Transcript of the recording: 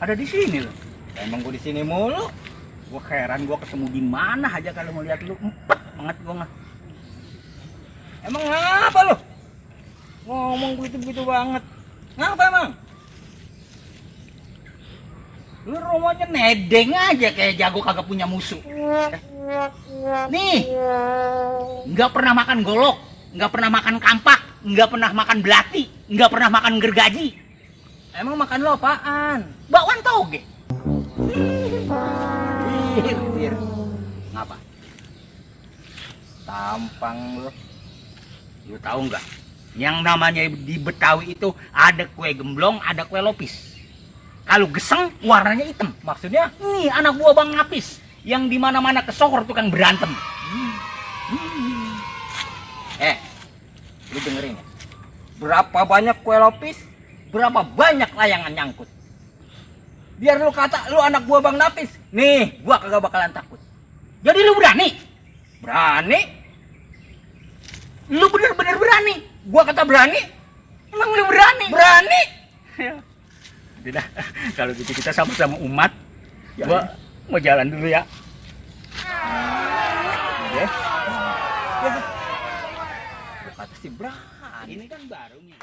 ada di sini loh. Emang gue di sini mulu. Gue heran gue ketemu di mana aja kalau melihat lu. Empet banget gue mah. Emang ngapa lu? Ngomong begitu-begitu banget. Ngapa emang? Lu rumahnya nedeng aja kayak jago kagak punya musuh. Nih, nggak pernah makan golok, nggak pernah makan kampak, nggak pernah makan belati, nggak pernah makan gergaji. Emang makan lo apaan? Bakwan toge. Bir. Ngapa? Tampang lo. Lu tahu nggak? Yang namanya di Betawi itu ada kue gemblong, ada kue lopis. Kalau geseng warnanya hitam. Maksudnya nih anak buah Bang Apis yang di mana-mana kesokor tukang berantem. Lu dengerin ya. Berapa banyak kue lopis, berapa banyak layangan nyangkut. Biar lu kata lu anak buah Bang Napis, nih gua kagak bakalan takut. Jadi lu berani? Berani? Lu bener-bener berani? Gua kata berani? Emang lu berani? Berani? Tidak, kalau gitu kita sama-sama umat. Ya, gua mau jalan dulu ya. Ya. Gua kata sih berani, ini kan baru nih.